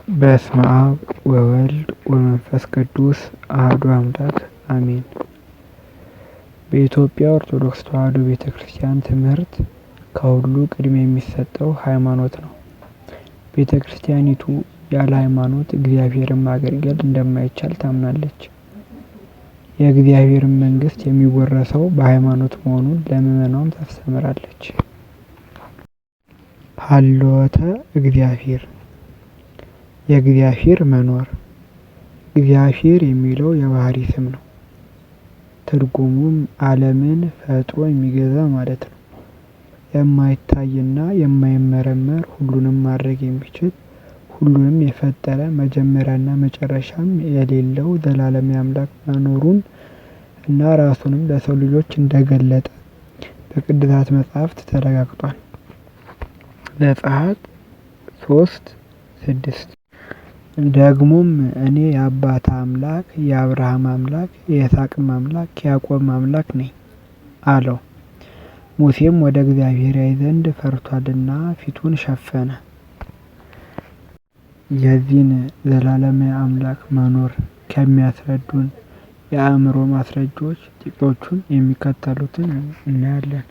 በስመ አብ ወወልድ ወመንፈስ ቅዱስ አሐዱ አምላክ አሜን። በኢትዮጵያ ኦርቶዶክስ ተዋሕዶ ቤተ ክርስቲያን ትምህርት ከሁሉ ቅድሚያ የሚሰጠው ሃይማኖት ነው። ቤተ ክርስቲያኒቱ ያለ ሃይማኖት እግዚአብሔርን ማገልገል እንደማይቻል ታምናለች። የእግዚአብሔርን መንግሥት የሚወረሰው በሃይማኖት መሆኑን ለምዕመኗም ታስተምራለች። ሀልዎተ እግዚአብሔር፣ የእግዚአብሔር መኖር። እግዚአብሔር የሚለው የባህሪ ስም ነው። ትርጉሙም ዓለምን ፈጥሮ የሚገዛ ማለት ነው። የማይታይና የማይመረመር፣ ሁሉንም ማድረግ የሚችል፣ ሁሉንም የፈጠረ፣ መጀመሪያና መጨረሻም የሌለው ዘላለማዊ አምላክ መኖሩን እና ራሱንም ለሰው ልጆች እንደገለጠ በቅዱሳት መጻሕፍት ተረጋግጧል። ዘጸአት 3:6። ደግሞም እኔ የአባትህ አምላክ የአብርሃም አምላክ የይስሐቅም አምላክ የያዕቆብም አምላክ ነኝ አለው። ሙሴም ወደ እግዚአብሔር ያይ ዘንድ ፈርቷልና ፊቱን ሸፈነ። የዚህን ዘላለማዊ አምላክ መኖር ከሚያስረዱን የአእምሮ ማስረጃዎች ጥቂቶቹን የሚከተሉትን እናያለን።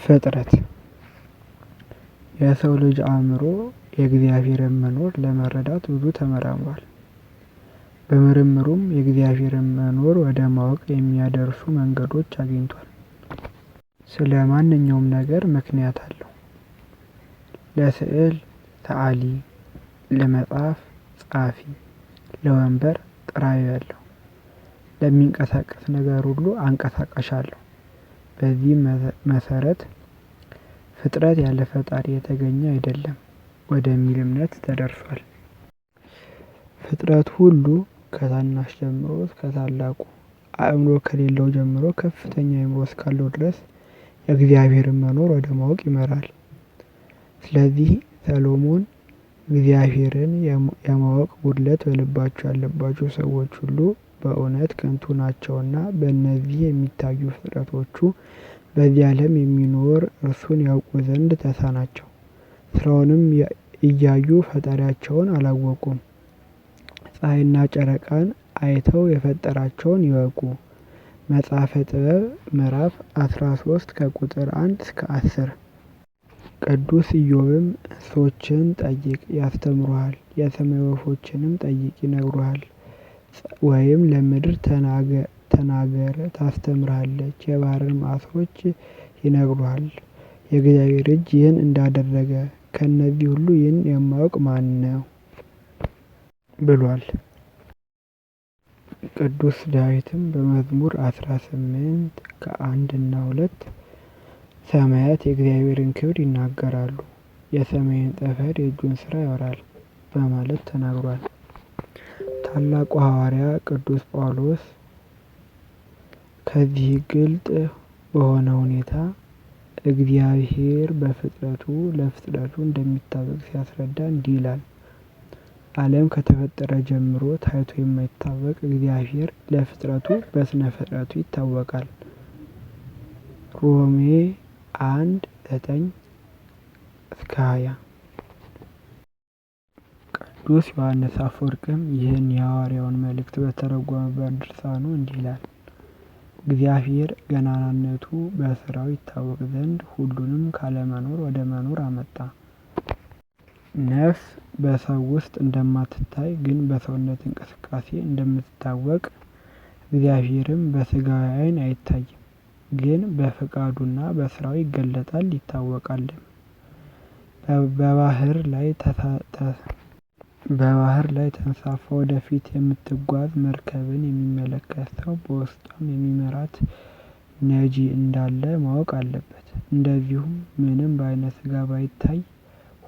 ፍጥረት። የሰው ልጅ አእምሮ የእግዚአብሔርን መኖር ለመረዳት ብዙ ተመራምሯል። በምርምሩም የእግዚአብሔርን መኖር ወደ ማወቅ የሚያደርሱ መንገዶች አግኝቷል። ስለ ማንኛውም ነገር ምክንያት አለው። ለስዕል ሰዓሊ፣ ለመጽሐፍ ጸሐፊ፣ ለወንበር ጠራቢ አለው። ለሚንቀሳቀስ ነገር ሁሉ አንቀሳቃሽ አለው። በዚህም መሰረት ፍጥረት ያለ ፈጣሪ የተገኘ አይደለም ወደሚል እምነት ተደርሷል። ፍጥረት ሁሉ ከታናሽ ጀምሮ እስከ ታላቁ፣ አእምሮ ከሌለው ጀምሮ ከፍተኛ አእምሮ እስካለው ድረስ የእግዚአብሔርን መኖር ወደ ማወቅ ይመራል። ስለዚህ ሰሎሞን እግዚአብሔርን የማወቅ ጉድለት በልባቸው ያለባቸው ሰዎች ሁሉ በእውነት ከንቱ ናቸውና በእነዚህ የሚታዩ ፍጥረቶቹ በዚህ ዓለም የሚኖር እርሱን ያውቁ ዘንድ ተሳናቸው። ስራውንም እያዩ ፈጣሪያቸውን አላወቁም። ፀሐይና ጨረቃን አይተው የፈጠራቸውን ይወቁ። መጽሐፈ ጥበብ ምዕራፍ 13 ከቁጥር 1 እስከ 10። ቅዱስ ኢዮብም እንስሶችን ጠይቅ ያስተምሩሃል፣ የሰማይ ወፎችንም ጠይቅ ይነግሩሃል፣ ወይም ለምድር ተናገር ታስተምርሃለች፣ የባሕርን ዓሦች ይነግሩሃል። የእግዚአብሔር እጅ ይህን እንዳደረገ ከእነዚህ ሁሉ ይህን የማያውቅ ማን ነው? ብሏል። ቅዱስ ዳዊትም በመዝሙር 18 ከ1 እና 2 ሰማያት የእግዚአብሔርን ክብር ይናገራሉ፣ የሰማይን ጠፈር የእጁን ሥራ ያወራል በማለት ተናግሯል። ታላቁ ሐዋርያ ቅዱስ ጳውሎስ ከዚህ ግልጥ በሆነ ሁኔታ እግዚአብሔር በፍጥረቱ ለፍጥረቱ እንደሚታወቅ ሲያስረዳ እንዲህ ይላል። ዓለም ከተፈጠረ ጀምሮ ታይቶ የማይታወቅ እግዚአብሔር ለፍጥረቱ በስነ ፍጥረቱ ይታወቃል። ሮሜ 1:9-20። ቅዱስ ዮሐንስ አፈወርቅም ይህን የሐዋርያውን መልእክት በተረጎመበት ድርሳኑ እንዲህ ይላል። እግዚአብሔር ገናናነቱ በስራው ይታወቅ ዘንድ ሁሉንም ካለመኖር ወደ መኖር አመጣ። ነፍስ በሰው ውስጥ እንደማትታይ ግን በሰውነት እንቅስቃሴ እንደምትታወቅ፣ እግዚአብሔርም በስጋዊ ዓይን አይታይም፣ ግን በፈቃዱና በስራው ይገለጣል ይታወቃልም። በባህር ላይ ተንሳፋ ወደፊት የምትጓዝ መርከብን የሚመለከት ሰው በውስጧም የሚመራት ነጂ እንዳለ ማወቅ አለበት። እንደዚሁም ምንም በዓይነ ስጋ ባይታይ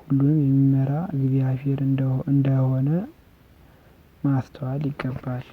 ሁሉንም የሚመራ እግዚአብሔር እንደሆነ ማስተዋል ይገባል።